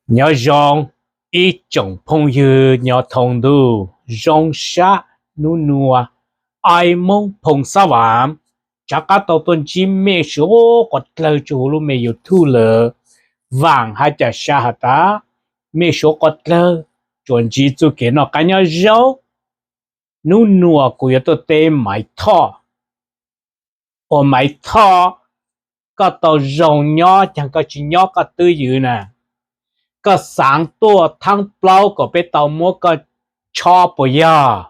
Nyob zoo ib tsoom phooj ywg nyob thoob ntuj, zoo sab nub nua, ai Moob Phoo Xab Vaam rov qab tau tuaj ntsib mej suav quas dlawg tsuas huv lub me YouTube lawm. Vaam has cas sab has tas mej suav quas dlawg tsuas ntsib txuj kev noj qab nyob zoo. Nub nua kuv yuav tuaj teb Maiv Thoj. Ua Maiv Thoj, koj tau zoo nyob caag koj tsis nyob koj twj ywm na? Koj xaav tuaj thaab plaub kom peb tau muab koj chob puas yog?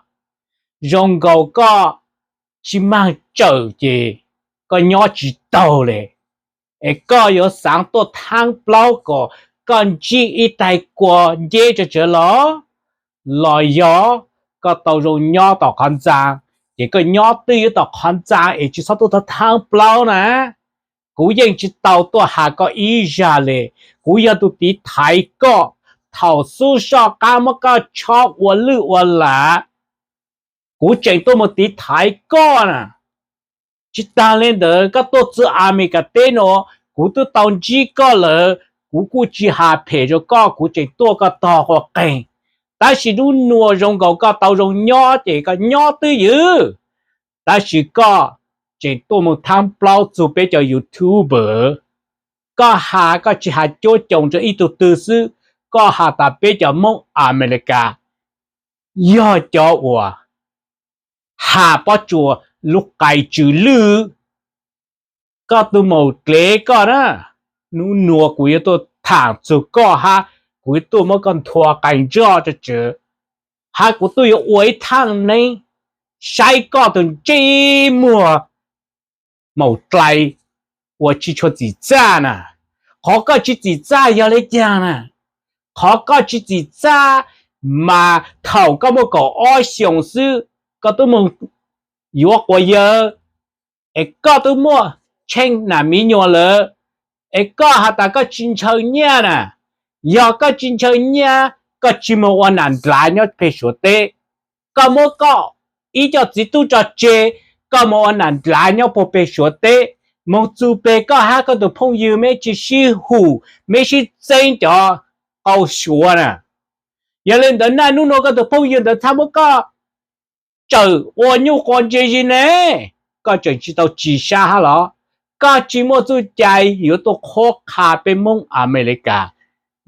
Zoo nkaus koj tsis maag tsawm ces koj nyob tsis taug le. Es koj yuav xaav tuaj thaab plaub kom koj ntsib ib taig kua nceb tsawv tsawv los, los yog koj tau zoo nyob tom qhov ntxaa, ces koj nyob twj ywm tom qhov ntxaa es tsis txhob tuaj thaab plaub na. Kuv yeej tsis tau tuaj has koj ib zag le. Kuv yog tus tiv thaiv koj. Thaum xub soj qaab muab koj chob ua lwj ua lam, kuv tseem tuaj mus tiv thaiv koj na. Tsis taag le ntawd, koj tuaj txug Amelikas teb nuav kuv twb tau ntsib koj lawm, kuv kuj tsis has phem rua koj, kuv tseem tuaj koj tog quas qeeg. Tab sis nub nua zoo nkaus koj tau zoo nyob ces koj nyob twj ywm, tab sis koj tseem tuaj mus thaab plaub txug peb cov YouTuber. Koj has koj tsis has cuab coos rua ib tug twg xwb, koj has tas peb cov Moob Amelikas yog cov uas has Pob Tsuas lub qai tsw lwj. Koj tug maum dlev koj na, nub nua kuv yuav tuaj thaam txug koj hab kuv yuav tuaj muab koj nthua qai ntsoj tsawv tsawv, hab kuv tuaj yuav ua ib thaaj neeb saib koj tug ntsej muag maum dlai uas tsis tshua txim txaj na. Qhov koj tsis txim txaj yog le caag na? Qhov koj tsis txim txaj mas thaum koj muaj kaum ob xyoos xwb, koj twb moog yuav quas yawg, es koj twb muaj tsheej nam miv nyuas lawm, es koj has tas koj tsis ntshaw nyaj na. Yog koj tsis ntshaw nyaj, koj tsis moog ua nam ndlav nyob peg Suav teb. Koj muab koj ib co txiv tub tso tseg, koj moog ua nam ndlav nyob puag peg Suav teb. Moog txug peg koj hab koj tug phooj ywg meb tsis sib hum, meb sib txeeb cov qau Suav na. Yog le ntawd na, nub nua koj tug phooj ywg ntawd txhaj muab koj tsawm ua nyuj quas ntse zis ne, koj tseem tsis tau tsis sab hab los? Koj tsis muaj txuj cai yuav tuaj qhuab qha peb Moob Amelikas.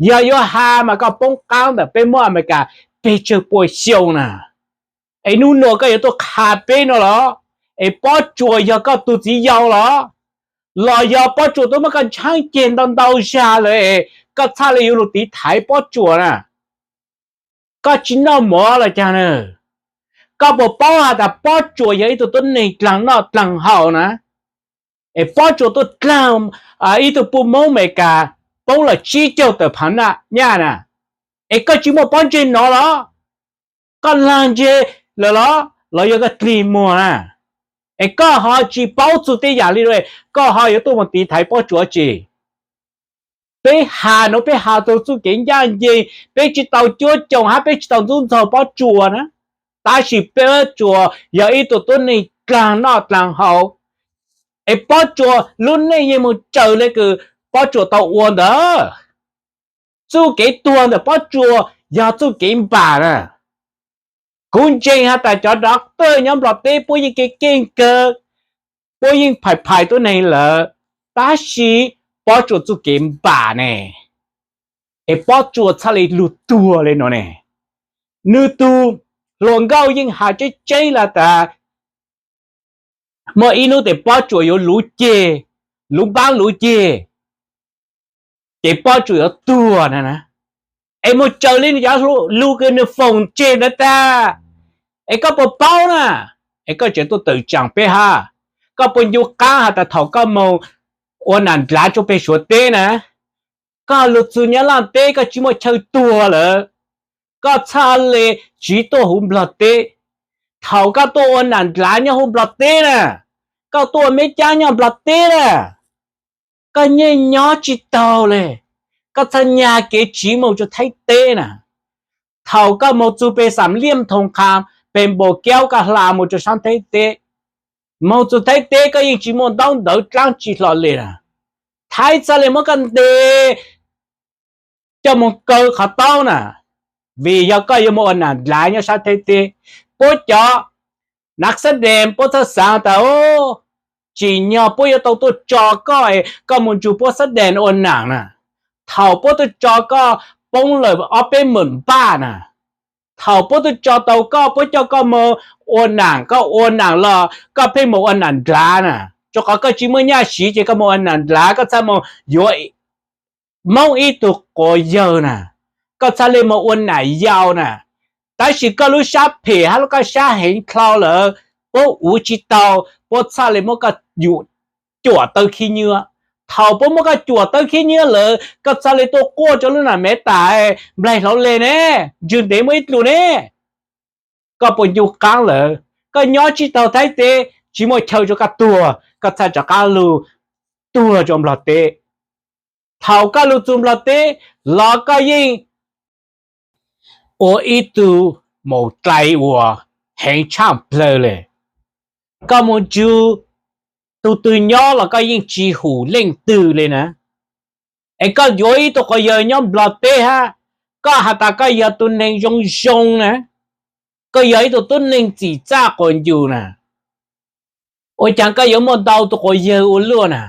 Yog yuav has mas koj poob qaab ntawm peb Moob Amelikas peg tsawg pua xyoo na. Es nub nua koj yuav tuaj qha peb no los? Es Pob Tsuas yog koj tug txiv yau los? Los yog Pob Tsuas twb muab koj ntshaab ceg ntau ntau zag lawm es koj txhaj le yuav lug tiv thaiv Pob Tsuas na? Koj tsis noj mov los caag na? Koj puas paub has tas Pob Tsuas yog ib tug tuab neeg dlaag noj dlaag haus na? Es Pob Tsuas tuaj dlaag ib tug puj Moob Amelikas poob los tsib caug tawm phaav nyaj na. Es koj tsis muaj pob ntseg no los? Koj laag ntseg lawm los, los yog koj dlig muag na? Es koj ho tsis paub txug tej yam li, koj ho yuav tuaj mus tiv thaiv Pob Tsuas tsi? Peb has nuav peb has txug txuj kev ncaj ncees, peb tsis tau cuab coos hab peb tsis tau ntxub ntxaug Pob Tsuas na. Tab sis Pob Tsuas yog ib tug tuab neeg dlaag noj dlaag haus. Es Pob Tsuas lub neej yeej moog raws le kws Pob Tsuas tau ua ntawd. Txuj kev tuag ntawm Pob Tsuas yog txuj kev npam na. Kuv ntseeg has tas cov doctor nyob Nplog teb puab yeej keej keej kawg, puab yeej phais phais tuab neeg lawm, tab sis Pob Tsuas txuj kev npam ne, es Pob Tsuas txhaj le lug tuag le nuav ne. Nwg tug hluas nkauj yeej has tseeb tseeb lawm tas muaj ib hnub tes Pob Tsuas yuav luv ceg, luv npaab luv ceg, ces Pob Tsuas yuav tuag na. Es moog raws le nwg cov lug kws nwg foom tseg ntawd tag, es koj puas paub na? Es koj tseem tuaj tawm tsaam peb hab, koj puas ncu qaab has tas thaum koj moog ua nam ndlav rua peg Suav teb na, koj lug txug Nyab Laj teb koj tsis muaj chaw tuag lawm, koj txhaj le tsiv tuaj huv Nplog teb. Thaum koj tuaj ua nam ndlav nyob huv Nplog teb na, koj tuaj ua meb cab nyob Nplog teb na, koj yeej nyob tsis taug le, koj txhaj nyag kev tsiv moog rua Thaib teb na. Thaum koj moog txug peg Xam Liaj Thoo Qha, peg Npau Kaub koj hla moog rua saab Thaib teb, moog txug Thaib teb koj yeej tsis muaj ntaub ntawv dlaab tsi hlo le na. Thaib txhaj le muab koj ntes coj mus kaw qhov taub na, vim yog koj yuav mus ua nam ndlav nyob sab Thaib teb. Puab cov nav xab dees puab txhaj xaav tas, tsim nyog puab yuav tau tuaj tso koj es koj mus nrug puab xab dees ua nam na. Thaum puab tuaj tso koj poob lawm ob peb meem npaj na, thaum puab tuaj tso tau koj, puab coj koj mus ua nam, koj ua nam los koj pheej mus ua nam ndlav na. Rua qhov koj tsis muaj nyaj siv ces koj mus ua nam ndlav, koj txhaj mus yuav Moob ib tug quas yawg na, koj txhaj le mus ua nam yau na. Tab sis koj lub sab phem hab lub koj sab heev dlhau lawm, puab uv tsis tau, puab txhaj le muab koj yuam cuam tawb khib nyiab. Thaum puab muab koj cuam tawb khib nyiab lawm, koj txhaj le tuaj quaj rua lub nam Meskas, nplaig hlau le ne, ntswg ntev muaj ib dlus ne. Koj puas ncu qaab lawm? Koj nyob tsis taug Thaib teb, tsis muaj chaw rua koj tuag, koj txhaj rov qaab lug tuag rua Nplog teb. Thaum koj lug txug Nplog teb los koj yeej ua ib tug maum dlais uas heev tshaj plawg le. Koj mus nrug tug twg nyob los koj yeej tsis hum leej twg le na. Es koj yuav ib tug quas yawg nyob Nplog teb hab, koj has tas koj yog tug neeg zoo zoo na, koj yog ib tug tub neeg txim txaj quas ncus na, ua caag koj yuav muaj ntau tug quas yawg ua luaj na?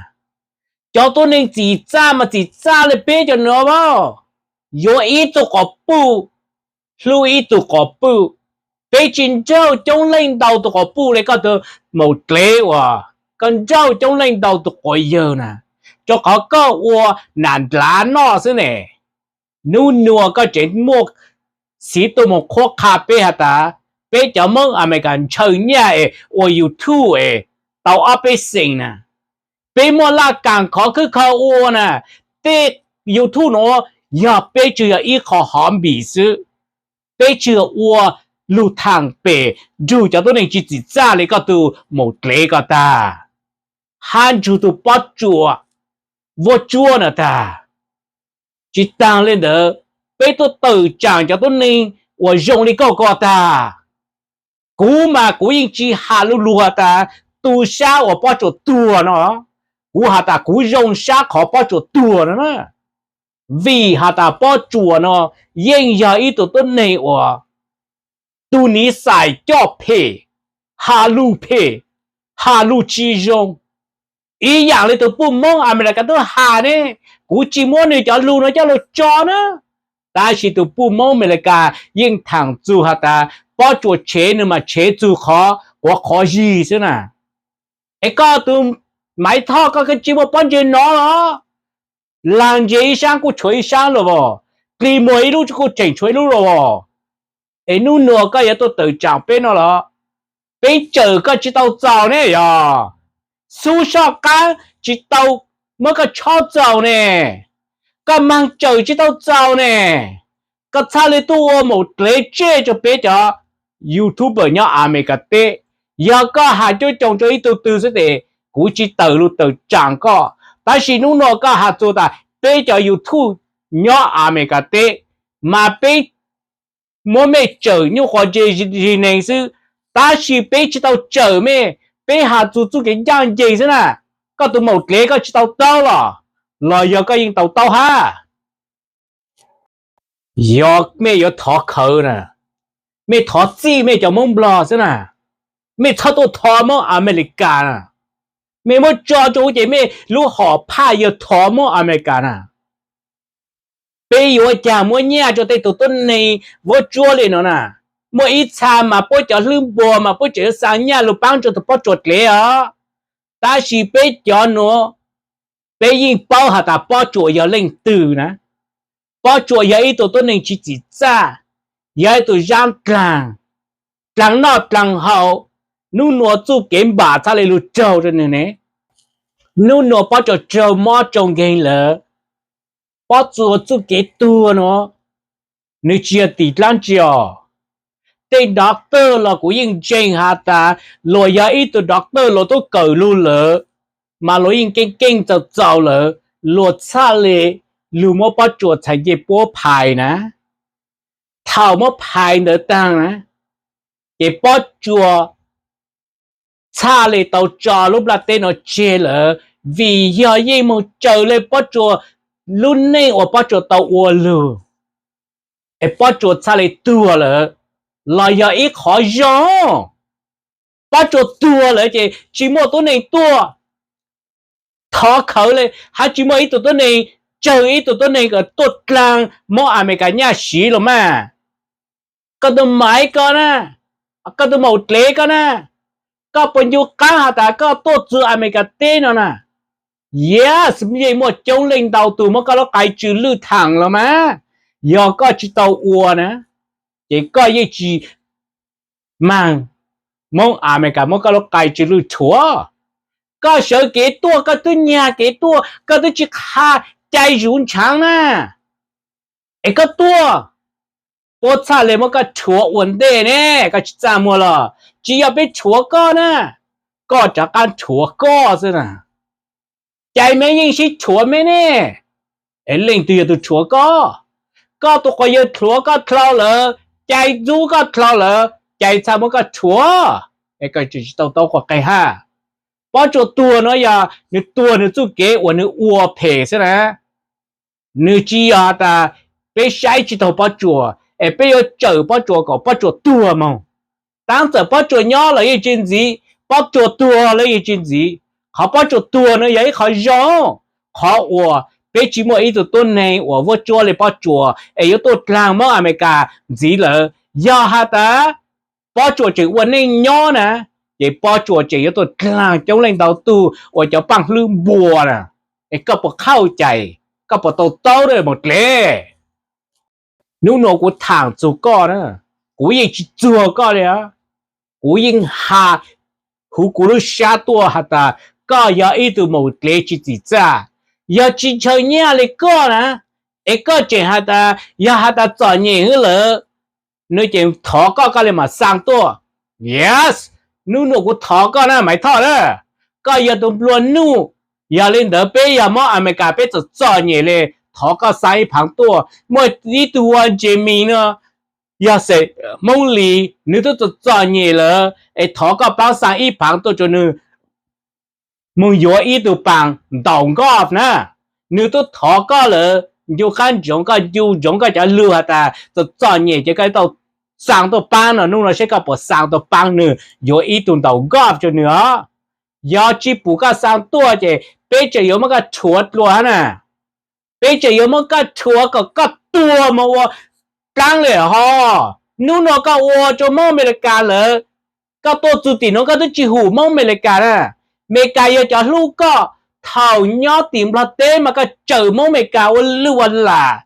Cov tub neeg txim txaj mas txim txaj le peb cov nuav as, yuav ib tug quas puj hlub ib tug quas puj. Peb tsis nrauj coob leej ntau tug quas puj le koj tug maum dlev uas, koj nrauj coob leej ntau tug quas yawg na, rua qhov koj ua nam ndlav noj xwb ne. Nub nua koj tseem muaj txiv tuaj mus qhuab qha peb has tas, peb cov Moob Amelikas ntshaw nyaj es ua YouTube es tau ob peb xees na. Peb muaj laj kaam khov khwb kho ua na, tej YouTube nuav yog peb tsuas yog ib qho hov npis xwb. Peb tsuas yog ua lug thaam pem nrug cov tub neeg tsis txim txaj le koj tug maum dlev ko tag, hab nrug tug pob tsuas vuab tsuab na tag. Tsis taag le ntawd, peb tuaj tawm tsaam cov tub neeg uas zoo le koj ko tag. Kuv mas kuv yeej tsis has lug lug has tas tu sab uas pob tsuas tuag no, kuv has tas kuv zoo sab qhov pob tsuas tuag no na. Vim has tas pob tsuas no yeej yog ib tug tub neeg uas tug niv xais coj phem, has lug phem, has lug tsis zoo. Ib yaam le tug puj Moob Amelikas tub has ne, kuv tsis muab nwg cov lug no coj lug tso na. Tab sis tug puj Moob Amelikas yeej thaam txug has tas pob tsuas tshev nwg mas tshev txug qhov quav qhov zig xwb na. Es koj tug Maiv Thoj koj tsis muaj pob ntseg no los? Laag ntseg ib saab kuj tshuav ib saab los as, dlig muag ib lub kuj tseem tshuav ib lub los as. Es nub nua koj yuav tuaj tawm tsaam peb no los? Peb cawm koj tsis tau txaus ne yog? Xub soj qaab tsis tau muab koj chob txaus ne? Koj maag cawm tsis tau txaus ne? Koj txhaj le tuaj ua maum dlev tseg rua peb cov YouTuber nyob Amelikas teb. Yog koj has coob coos rua ib tug twg xwb tes kuv tsis tawm lug tawm tsaam koj. Tab sis nub nua koj has txug tas peb cov YouTube nyob Amelikas teb mas peb muab mej cawm nyuj quas ntseg zig neeg xwb, tab sis peb tsis tau cawm mej, peb has txug txuj kev ncaaj nceeg xwb na. Koj tug maum dlev koj tsis tau taub los? Los yog koj yeej tau taub hab? Yog mej yuav thov khawv na, mej thov txij mej cov Moob Nplog xwb na, mej txhob tuaj thov Moob Amelikas na. Mej muab tso rua huv ces mej lub hom phaj yog thov Moob Amelikas na. Peb yuav ua caag muab nyaj rua tej tug tuab neeg vuab tsuab le no na? Muaj ib txha mas puab cov hlwb npua mas puab tseem yuav xa nyaj lug paab rua tug pob tsuas dlev os. Tab sis peb cov nuav, peb yeej paub has tas pob tsuas yog leej twg na. Pob tsuas yog ib tug tuab neeg tsis txim txaj, yog ib tug zaab dlaag, dlaag noj dlaag haus. Nub nua txuj kev npam txhaj le lug raug rua nwg ne. Nub nua pob tsuas raug mob raug nkeeg lawm, pob tsuas txuj kev tuag nuav, nwg tsis yog tim dlaab tsi os. Tej doctor los kuv yeej ntseeg has tas luas yog ib tug doctor luas tub kawm lug lawm, mas luas yeej keej keej txaus txaus lawm, luas txhaj le lug muab pob tsuas txhais ncej puab phais na. Thaum muab phais ntawd taag na, ces pob tsuas txhaj le tau tso lub nplaj teb no tseg lawm, vim yog yeej moog tsaws le pob tsuas lub neej uas Pob Tsuas tau ua lug es Pob Tsuas txhaj le tuag lawm los yog ib qhov zoo? Pob Tsuas tuag lawm ces tsis muaj tuab neeg tuaj thov khawv le, hab tsis muaj ib tug tuab neeg, tsawg ib tug tuab neeg kom tuaj dlaag Moob Amelikas nyaj siv los mas. Koj tus maiv koj na, koj tus maum dlev koj na, koj puas ncu qaab has tas koj tuaj txug Amelikas teb no na? Yes, yeej muaj coob leej ntau tug muab koj lub qai tsw lwj thaam los mas. Yog koj tsis tau ua na, ces koj yeej tsis maag Moob Amelikas muab koj lub qai tsw lwj rhuav. Koj sawv kev tuaj, koj twb nyag kev tuaj, koj twb tsis qha cai zuv ntshaav na, es koj tuaj, puab txhaj le muab koj rhuav ua ntej ne. Koj tsis txaj muag los? Tsis yog peb rhuav koj na, koj rov qaab rhuav koj xwb na. Cai meb yeej sib rhuav meb ne, es leej twg yog tug rhuav koj? Koj tus quas yawg rhuav koj dlhau lawm, cai ntxub koj dlhau lawm, cai txhaj muab koj rhuav. Es koj tsis tau tau quas qe hab. Pob Tsuas tuag no yog nwg tuag nwg txuj kev uas nwg ua phem xwb na. Nwg tsis yog has tas peb saib tsis taug Pob Tsuas es peb yuav tsawm Pob Tsuas kom Pob Tsuas tuag moog. Taab txawm Pob Tsuas nyob los yeej tsis ntxiv, Pob Tsuas tuag los yeej tsis ntxiv. Qhov Pob Tsuas tuag no yog ib qhov zoo, qhov uas peb tsis muaj ib tug tuab neeg uas vuab tsuab le Pob Tsuas es yuav tuaj dlaag Moob Amelikas ntxiv lawm. Yog has tas Pob Tsuas tseem ua neej nyob na, ces Pob Tsuas tseem yuav tuaj dlaag coob leej ntau tug ua cov paaj hlwb npua na. Es koj puas qhauj cai, koj puas tau taub maum dlev? Nub nua kuv thaam txug koj na, kuv yeej tsis txuag koj li. Kuv yeej has huv kuv lub sab tuaj has tas koj yog ib tug maum dlev tsis txim txaj. Yog tsis ntshaw nyaj li koj na, es koj tseem has tas yog has tas txom nyem hwb lawm, nws ces thov koj koj le maam xaa tuaj. Yes, nub nua kuv thov koj na Maiv Thoj na, koj yog tug nplua nuj. Yog li ntawd peb yog Moob Amelikas peb txom txom nyem le, thov koj xaa ib phaav tuaj. Muaj ib tug ua James no, yog xeem Moob Lis, nws twb txom txom nyem lawm es thov koj paab xaa ib phaav tuaj rua nws moog yuav ib tug paas ntaus golf na. Nws twb thov koj lawm, ncu qaab ntsoov koj, ncu ntsoov koj cov lug has tas txom txom nyem ces koj tau xaa tuaj paab no. Nub nua seb koj puas xaa tuaj paab nws yuav ib tug ntaus golf rua nws os. Yog tsis pum koj xaa tuaj ces peb tseem yuav muab koj rhuav dlua hab na. Peb tseem yuav muab koj rhuav kom koj tuag moog ua dlaab le hov. Nub nua koj ua rua Moob Amelikas lawm, koj tuaj txug tim nuav koj twb tsis hum Moob Amelikas na. Amelikas yog cov hlub koj. Thaum nyob tim Nplog teb mas koj tsawm Moob Amelikas ua lwj ua lam,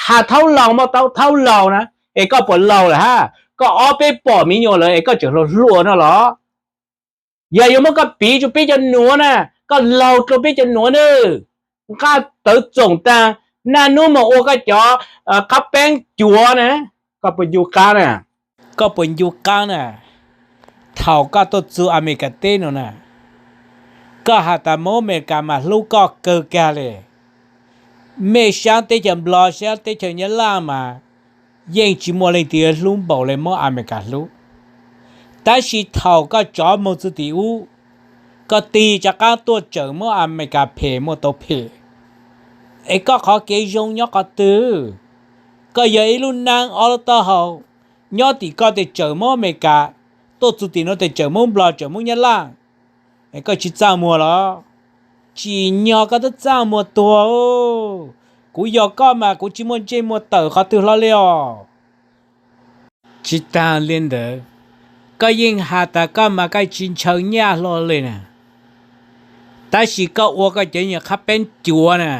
has thaub laug mas tau thaub laug na, es koj puas laug lawm hab? Koj ob peb pom miv nyuas lawm es koj tseem hluas hluas no los? Yog yuav muab koj piv rua peb cov nuav na, koj laug dlua peb cov nuav nawb. Nqaj tawv txoom taag, naj nub moog ua koj cov qhab peeb cuav na. Koj puas ncu qaab na? Koj puas ncu qaab na? Thaum koj tuaj txug Amelikas teb nuav na, koj has tas Moob Amelikas mas hlub koj kawg kag le. Mej saab teb chaws Nplog, saab teb chaws Nyab Laj mas yeej tsis muaj leej twg yuav hlub npaum le Moob Amelikas hlub. Tab sis thaum koj tsov moog txug tim ub, koj tig rov qaab tuaj tsawm Moob Amelikas phem muaj tau phem, es koj qhov kev zoo nyob qhov twg? Koj yog ib lub naab ob lub taub hau, nyob tim koj tes tsawm Moob Amelikas, tuaj txug tim nuav tes tsawm Moob Nplog tsawm Moob Nyab Laj, es koj tsis txaj muag los? Tsim nyog koj twb txaj muag tuag. Kuv yog koj mas kuv tsis muaj ntsej muag tawm qhov twg hlo li os. Tsis taag li ntawd, koj yeej has tas koj mas koj tsis ntshaw nyaj hlo li na, tab sis koj ua koj cov nyuag qhab peeb cuav na,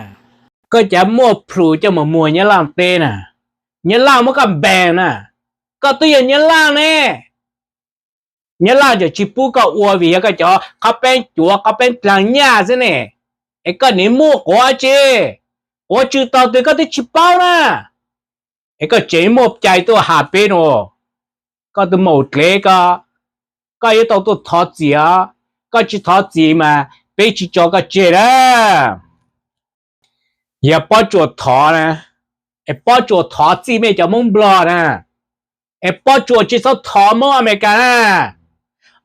koj cav muaj plhus coj mus muag Nyab Laj teb na, Nyab Laj muab koj npeeg na, koj twb yog Nyab Laj ne. Nyab Laj tseem tsis pub koj ua vim yog koj cov qhab peeb cuav qhab peeb dlaag nyaj xwb ne, es koj niam muaj quav tsi, quav tsw tog twg koj twb tsis paub na, es koj tseem muaj cai tuaj has peb no. Koj tus maum dlev ko, koj yuav tau tuaj thov txim os, koj tsis thov txim mas peb tsis tso koj tseg na. Yog Pob Tsuas thov na, es Pob Tsuas thov txij mej cov Moob Nplog na, es Pob Tsuas tsis txhob thov Moob Amelikas na.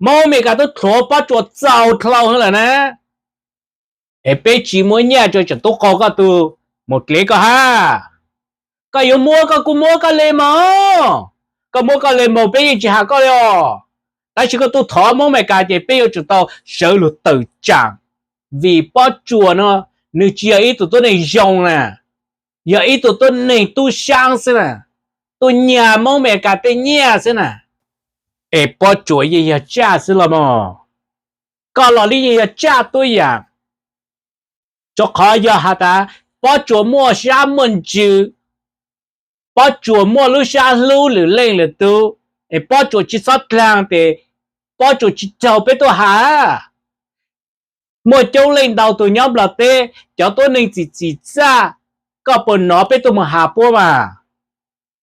Moob Amelikas twb thov Pob Tsuas txaus dlhau heev lawm na, es peb tsis muab nyaj rua tseem tub qaug koj tug mus dlev koj hab. Koj yuav muab koj kuj muab koj le mog. Koj muab koj le mog peb yeej tsis has koj li os. Tab sis koj tuaj thov Hmoob Amelikas ces peb yuav tsum tau sawv lug tawm tsaam, vim Pob Tsuas no nws tsis yog ib tug tuab neeg zoo na, yog ib tug tuab neeg tub saab xwb na, tuaj nyag Hmoob Amelikas tej nyiaj xwb na. Es Pob Tsuas yeej yog tsaj xwb los mog. Koj los li yeej yog tsaj tuab yaam. Rua qhov yog has tas Pob Tsuas muaj sab muaj ntsws, Pob Tsuas muaj lub sab hlub lwm leej lwm tug, es Pob Tsuas tsis txhob dlaag tes Pob Tsuas tsis raug peb tuaj has. Muaj coob leej ntau tug nyob Nplog teb, cov tuab neeg txim txim txaj, koj puas nov peb tuaj mus has puab mas?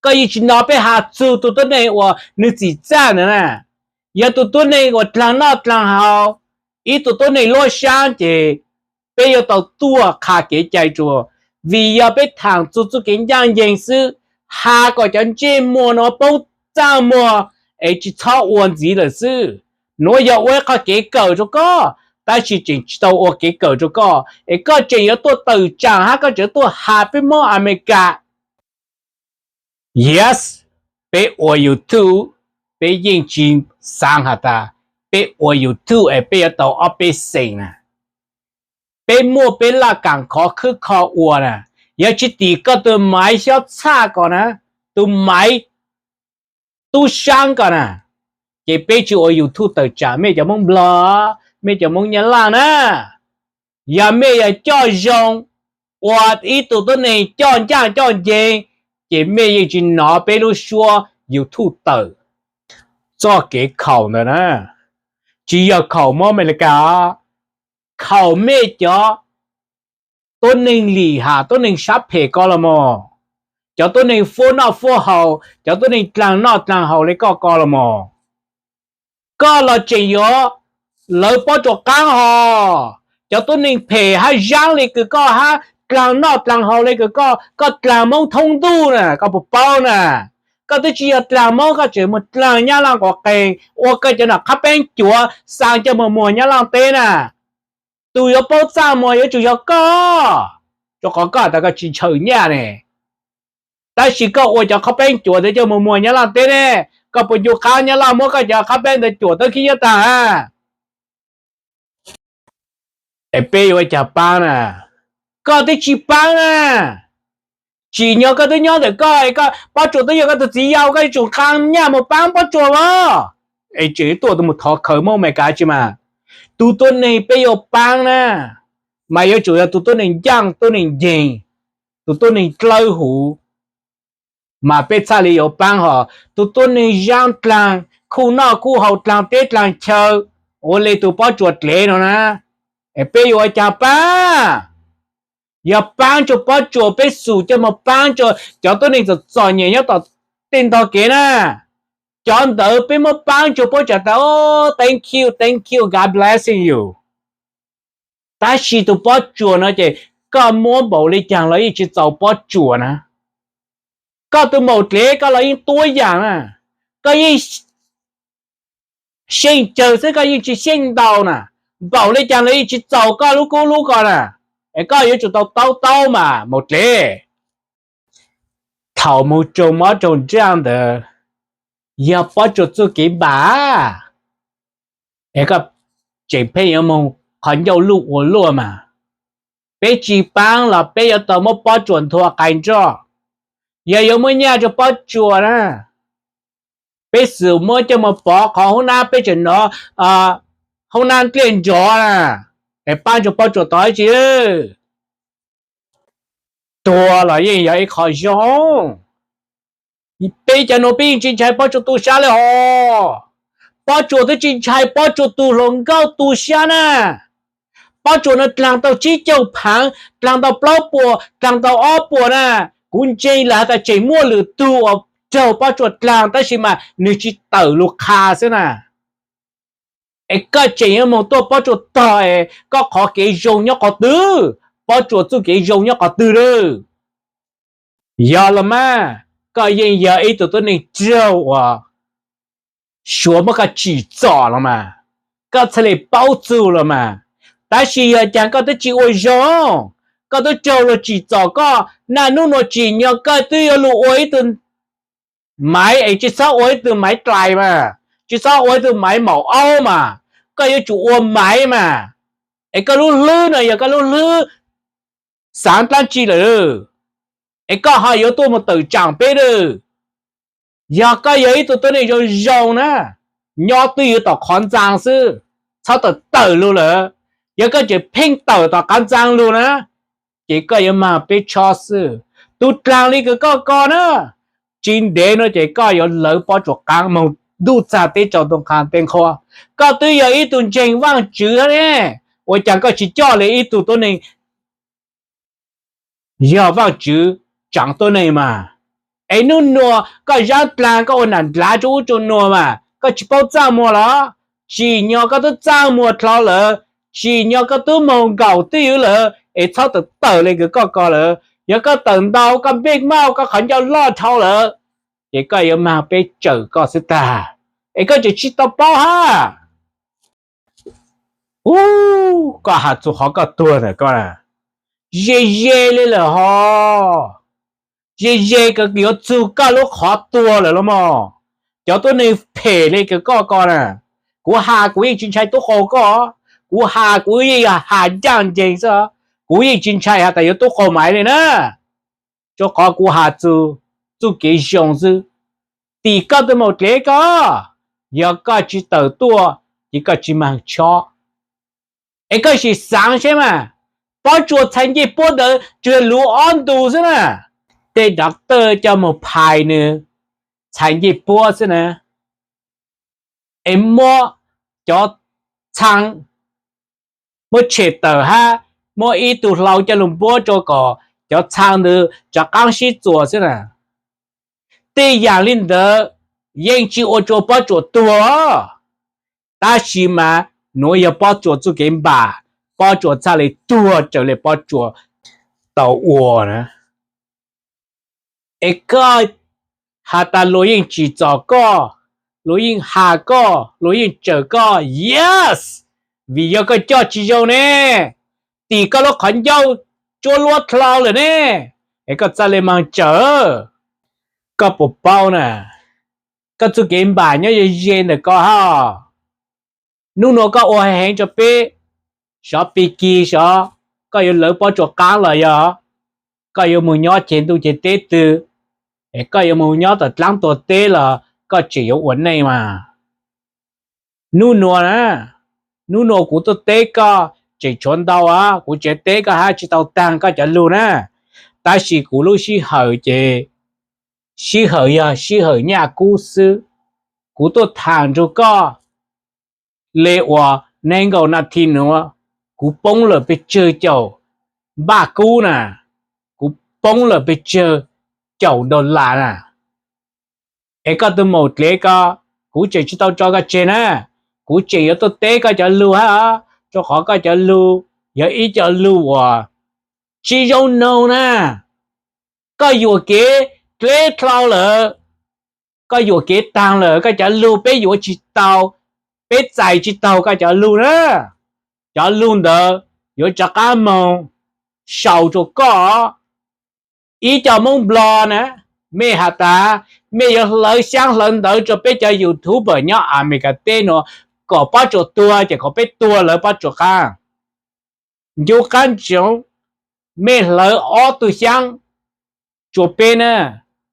Koj yeej tsis nov peb has txug tug tuab neeg uas nwg txim txaj ntawd na. Yog tug tuab neeg uas dlaag noj dlaag haus, ib tug tuab neeg luab saab ces peb yuav tau tuaj qha kev cai rua, vim yog peb thaam txug txuj kev ncaaj nceeg xwb, has kom cov ntsej muag nuav poob txaj muag es tsis txhob ua ntxiv lawm xwb. Nuav yog ua ib qho kev kawm rua koj, tab sis tseem tsis tau ua kev kawm rua koj es koj tseem yuav tuaj tawm tsaam hab koj tseem tuaj has peb Hmoob Amelikas. Yes, peb ua YouTube, peb yeej tsis xaav has tas peb ua YouTube es peb yuav tau ob peb xeem na. Peb muaj peb laj kaam khov khwb kho ua na. Yog tsis tim koj tug maiv xyob txhaj ko na, tug maiv tub saab ko na, ces peb tsis ua YouTube tawm tsaam mej cov Hmoob Nplog, mej cov Hmoob Nyab Laj na. Yog mej yog coj zoo, ua ib tug tuab neeg coj ncaaj coj nceeg, ces mej yeej tsis nov peb lub suab YouTube tawm. Txoj kev khaum ntawd na, tsis yog khaum Hmoob Amelikas, khaum mej cov tuab neeg lim ham tuab neeg sab phem ko los mog, cov tuab neeg fuab noj fuab haus, cov tuab neeg dlaag noj dlaag haus le koj ko los mog. Koj los tseem yuav lawv Pob Tsuas qaab hos. Cov tuab neeg phem hab zaab le kws koj hab dlaag noj dlaag haus le kws koj, koj dlaag Hmoob thoob ntuj na, koj puas paub na? Koj twb tsis yog dlaag Hmoob, koj tseem mus dlaag Nyab Laj quav qees, ua koj cov nom qhab peeb cuav xaa coj mus muag Nyab Laj teb na. Tus yuav poob txaj muag yuav tsum yog koj, rua qhov koj has tas koj tsis ntshaw nyaj ne. Tab sis koj ua cov qhab peeb cuav ntawd coj mus muag Nyab Laj teb ne, koj puas ncu qaab Nyab Laj muab koj cov qhab peeb ntawd cuam tawb khib nyob taag? Es peb yuav ua caag paab na? Koj twb tsis paab na. Tsim nyog koj twb nyob ntawm koj, koj Pob Tsuas twb yog koj tug txiv yau, koj yuav tsum nqaa nyaj mus paab Pob Tsuas os. Es tseem tuaj mus thov khawv Hmoob Amelikas tsi mas. Tug tuab neeg peb yuav paab na, mas yuav tsum yog tug tuab neeg ncaaj tuab neeg nceeg, tug tuab neeg dlawb huv, mas peb txhaj le yuav paab hos. Tug tuab neeg zaab dlaag, khuj noj khuj haus dlaag teb dlaag chaw, ua le tug Pob Tsuas dlev no na, es peb yuav ua caag paab? Yog paab rua Pob Tsuas, peb xum coj moog paab rua cov tuab neeg txom txom nyem nyob tom tej ntog kev na. Cov ntawd peb muab paab rua puab tsaam tas, oh, thank you, thank you, God blessing you. Tab sis tug Pob Tsuas no ces koj muab npaum le caag los yeej tsis txaus Pob Tsuas na. Koj tug maum dlev koj los yeej tuab yaam na, koj yeej xyeej cawg xwb koj yeej tsis xyeej ntau na, npaum le caag los yeej tsis txaus koj lub kub lub ko na. Es koj yuav tsum tau taub taub mas maum dlev. Thaum moog raug mob raug nraaj ntawd yog Pob Tsuas txuj kev npam, es koj tseem pheej yuav moog qhov ncauj luj ua luaj mas. Peb tsis paab los peb yuav tau muab Pob Tsuas nthua qai nroj. Yog yuav muab nyaj rua Pob Tsuas na, peb xum muab coj moog pov qhov hoob nab, peb tseem nov hoob nab dlej nrov na, es paab rua Pob Tsuas tau dab tsi? Tuag los yeej yog ib qho zoo. Peb cov nuav peb yeej tsis ntshai Pob Tsuas tu sab le hos. Pob Tsuas twb tsis ntshai Pob Tsuas tug hluas nkauj tu sab na. Pob Tsuas no dlaag tau tsib caug phaav, dlaag tau plaub puas, dlaag tau ob puas na. Kuv ntseeg lawm has tas tseem muaj lwm tug uas raug Pob Tsuas dlaag tab sis mas nwg tsis tawm lug qha xwb na. Es koj tseem yuav moog tuaj Pob Tsuas tog es koj qhov kev zoo nyob qhov twg? Pob Tsuas txuj kev zoo nyob qhov twg lawm? Yog los mas, koj yeej yog ib tug tuab neeg raug uas Suav muab koj tsim txom los mas, koj txhaj le paub txug los mas. Tab sis yog caag koj twb tsis ua zoo, Koj twb raug luag tsim txom koj, naj nub nuav tsim nyog koj twb yuav lug ua ib tug maiv es tsi txhob ua ib tug maiv dlais mas, tsi txhob ua ib tug maiv maum aub mas, koj yuav tsum ua maiv mas. Es koj lub hlwb no yog koj lub hlwb xaav dlaab tsi lawm, es koj ho yuav tuaj moog tawm tsaam peb lawm. Yog koj yog ib tug tuab neeg zoo zoo na, nyob twj ywm tom qhov ntxaa xwb, txhob tawm tawm lug lawm. Yog koj tseem pheej tawm tom qhov ntxaa lug na, ces koj yuav mag peb tshob xwb. Tug dlaag le kws koj ko na, tsis ntev nuav ces koj yuav lawv pob tsuas qaab moog ntuj txag teb tsaus ntuj qha teb nqhuab. Koj twb yog ib tug ntseeg Vaajtswv ne, ua caag koj tsis coj le ib tug tuab neeg yog Vaajtswv tsaav tuab neeg mas? Es nub nuav koj zaab dlaag koj ua nam dlaav rua ub rua nuav mas koj tsis paub txaj muag los? Tsim nyog koj twb txaj muag dlhau lawm, tsim nyog koj twb moog nkaum twj ywm lawm es txhob tawm tawm le kws koj ko lawm. Yog koj tawm ntau koj npej mauj koj qhov ncauj loj dhau lawm, ces koj yuav mag peb tsawm koj xwb tag, es koj tseem tsis tau paub hab. Ub, koj has txug qhov koj tuag ntawm koj, ze ze le lawm hos. Ze ze kws yuav txug koj lub qhov tuag lawm los mas. Cov tuab neeg phem le kws koj ko na, kuv has kuv yeej tsis ntshai tub qau koj, kuv has kuv yeej yog has ncaaj nceeg xwb, kuv yeej tsis ntshai has tas yuav tub qau maiv le na. Rua qhov kuv has txug txuj kev zoo xwb. Tim koj tug maum dlev ko, yog koj tsis tawm tuaj ces koj tsis mag tshob. Es koj sim xaav seb mas, pob tsuas txhais ncej puab ntawd tsuas luv ob ntu xwb na. Tej doctor coj moog phais nwg txhais ncej puab xwb na, es muab cov txhaa, muab tshem tawm hab muab ib tug hlau coj lug npuab rua kom cov txhaa ntawd rov qaab sib txuas xwb na. Tej yaam le ntawd yeej tsis ua rua pob tsuas tuag, tab sis mas nuav yog pob tsuas txuj kev npam, pob tsuas txhaj le tuag raws le pob tsuas tau ua na. Es koj has tas luag yeej tsim txom koj, luag yeej has koj, luag yeej tsawm koj, yes, vim yog koj coj tsis zoo ne, tim koj lub qhov ncauj tsuab luab dlhau lawm ne, es koj txhaj le mag tsawm. Koj puas paub na, koj txuj kev npam nyob ze ze ntawm koj hab. Nub nuav koj ua heev rua peb, sov pig kig sov, koj yuav lawv pob tsuas qaab los yog koj yuav moog nyob ceg ntuj ceg teb twg, es koj yuav moog nyob tom dlaab tuag teb los koj tseem yuav ua neej mas. Nub nuav na, nub nuav kuv tuaj teb koj tseem tshuav ntau, kuv tseem teb koj hab tsis tau taag koj cov lug na, tab sis kuv lub sij hawm ces sij hawm yog sij hawm nyaj kub xwb. Kuv tuaj thaam nrug koj le uas nees nkaum nas this nuav, kuv poob lawm pes tsawg caum npaj kub na, kuv poob lawm pes tsawg caum dollar na. Es koj tug maum dlev ko, kuv tseem tsis tau tso koj tseg na, kuv tseem yuav tuaj teb koj cov lug hab, rua qhov koj cov lug yog ib co lug uas tsis zoo noog na. Koj yuam kev dleb dlhau lawm, koj yuam kev taag lawm, koj cov lug peb yuav tsis tau, peb txais tsis taug koj cov lug na. Cov lug ntawd yuav rov qaab moog sau rua koj. Ib co Moob Nplog na, mej has tas mej yuav hlawv xyaab hlawv ntawv rua peb cov YouTuber nyob Amelikas teb nuav kom pob tsuas tuag ces kom peb tuag lawv pob tsuas qaab. Ncu qaab ntsoov, mej hlawv ob tug xyaab rua peb na,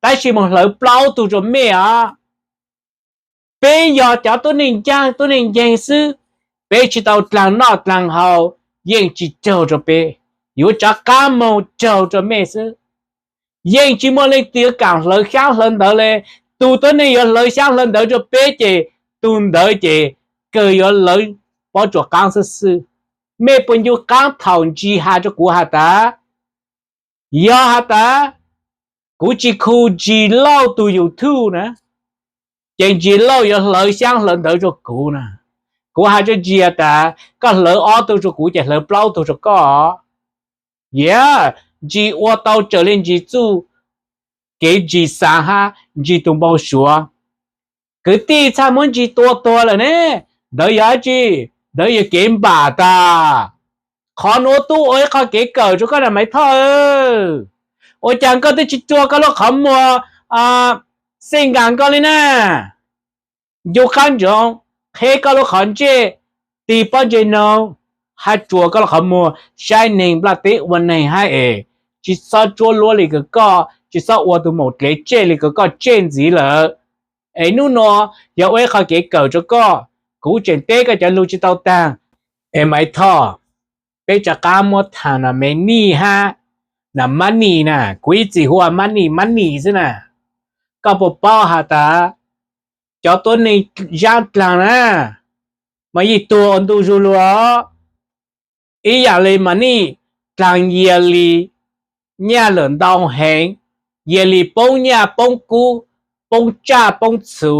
tab sis moog hlawv plaub tug rua mej os. Peb yog cov tuab neeg ncaaj tuab neeg nceeg xwb, peb tsis tau dlaag noj dlaag haus, yeej tsis raug rua peb, yuav rov qaab moog raug rua mej xwb. Yeej tsis muaj leej twg yuav kaam hlawv xyaab hlawv ntawv le. Tug tuab neeg yuav hlawv xyaab hlawv ntawv rua peb ces tug ntawd ces kawg yuav lawv pob tsuas qaab xwb xwb. Mej puas ncu qaab thaum Ntsis has rua kuv has tas, yog has tas kuv tsis khu Ntsis Lauj tug YouTube na, ces Ntsis Lauj yuav hlawv xyaab hlawv ntawv rua kuv na. Kuv has rua Ntsis has tas koj hlawv ob tug rua kuv ces hlawv plaub tug rua koj. Yog Ntsis ua tau raws le Ntsis txuj kev Ntsis xaav hab Ntsis tus npau suav, kwv tij txhaj muab Ntsis tua tuag lawm ne. Ntawd yog dab tsi? Ntawd yog kev npam tag. Qhov nuav tub ua ib qho kev kawm rua koj na Maiv Thoj. Ua cas koj twb tsis rua koj lub qhov muag xej nkas koj li na? Ncu qab ntsoov, qheb koj lub qhov ntsej, tig pob ntseg noog, hab tsuas koj lub qhov muag saib neeg nplaj teb ua neeg hab es tsis txhob tsuab luab li kws koj, tsis txhob ua tug maum dlev tsej li kws koj tsej ntxiv lawm. Es nub nua yog ua ib qho kev kawm rua koj, kuv tseem teb koj cov lug tsis tau taag. Es Maiv Thoj, peb rov qab muab thaam na Me Nij hab na Mab Nij na, kuv ib txwm hu ua Mab Nij, Mab Nij xwb na. Koj puas paub has tas cov tuab neeg zaab dlaag na mas yeej tuag ua ntu zug lug. Ib yaam le Mab Nij dlaag yog li nyaj lawm ntau heev, yog li poob nyaj poob kub, poob tsaj poob txhu,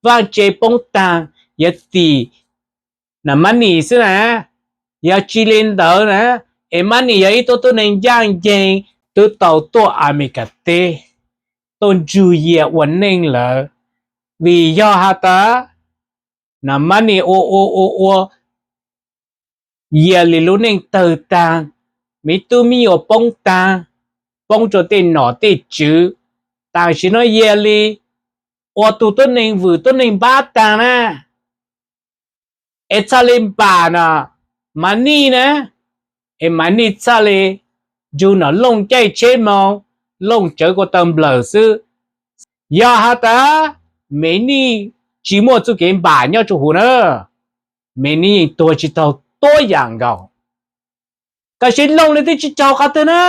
vaaj tse poob taag, yog tim na Mab Nij xwb na. Yog tsis li ntawd na, es Mab Nij yog ib tug tuab neeg ncaaj nceeg twb tau tuaj Amelikas teb, tuaj ntsug yias ua neej lawm. Vim yog has tas na Mab Nij ua ua ua ua, yog li lub neej tawg taag, miv tub miv nyuas poob taag, poob rua tej nom tej tswv, tam sim no yog li ua tug tuab neeg vwm tuab neeg npab taag na. Es txhaj li npam na Mab Nij na, es Mab Nij txhaj li ntsug nom Looj caij tsheb moog, Looj tsawv ko taw nplawm xwb. Yog has tas Me Nij tsis muaj txuj kev npam nyob rua huv na, Me Nij yeej tuag tsis taug tuab yaam nkaus. Tam sim Looj le twb tsis raug qhov twg na,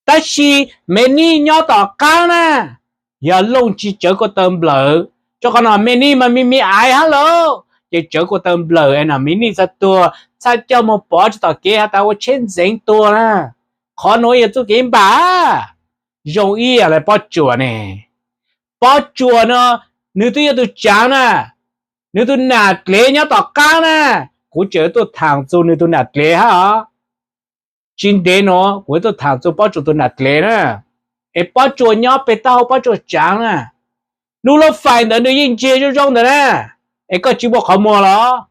tab sis Me Nij nyob tom qaab na, yog Looj tsis tsawv ko taw nplawm, rua qhov no Me Nij mas me me aiv hab lauj, ces tsawv ko taw nplawm es na Me Nij txhaj tuag, txhaj coj moog pov rua tom kev has tas ua tsheb ntxeev tuag na. Qhov nuav yog txuj kev npam. Zoo ib yaam le Pob Tsuas ne, Pob Tsuas no nwg twb yog tug tsaav na, nwg tug nam dlev nyob tom qaab na, kuv tseem tuaj thaam txug nwg tug nam dlev hab os. Tsis ntev nuav kuv tuaj thaam txug Pob Tsuas tug nam dlev na, es Pob Tsuas nyob peg taub hau Pob Tsuas tsaav na. Lub lub fais ntawd nwg yeej ntseg zoo zoo ntawd na, es koj tsis muaj qhov muag los?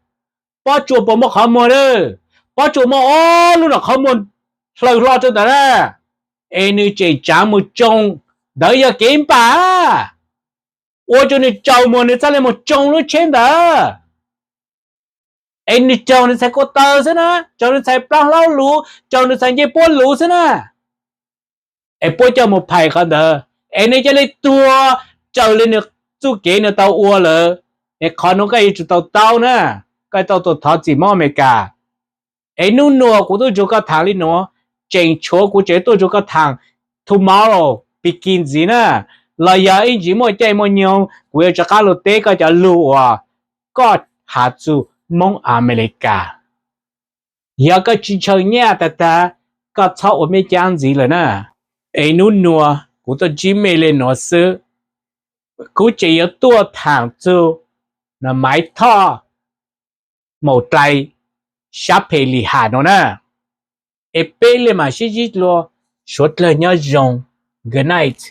Pob Tsuas puas muaj qhov muag na? Pob Tsuas muaj ob lub no qhov muag hlaws hlo rua ntawd na, es nwg tseem tsaav moog tsoo, ntawd yog kev npam. Ua rua nwg tsaus muag nwg txhaj le moog tsoo lub tsheb ntawd. Es nwg raug nwg txhais ko taw xwb na, raug nwg txhais plaub hlaub luv, raug nwg txhais ncej puab luv xwb na. Es puab coj moog phais qhov ntawd, es nwg ca le tuag raws le nwg txuj kev nwg tau ua lawm. Es qhov nuav koj yuav tsum tau taub na, koj tau tuaj thov txim mob Amelikas. Es nub nuav kuv tuaj nrug koj thaam li nuav, tseem tshuav kuv tseem tuaj nrug koj thaam tomorrow, pig kig ntxiv na, los yog ib ntsis muaj caij muaj nyoog kuv yuav rov qab lug teb koj cov lug uas koj has txug Moob Amelikas. Yog koj tsis ntshaw nyaj tag tag, koj txhob ua meb cab ntxiv lawm na. Es nub nuav kuv tuaj ntsib mej le nuav xwb, kuv tseem yuav tuaj thaam txug na Maiv Thoj maum dlai sab phem lim ham nuav na. Es peb le maam sib ntsib dlua, suav dlawg nyob zoo, good night.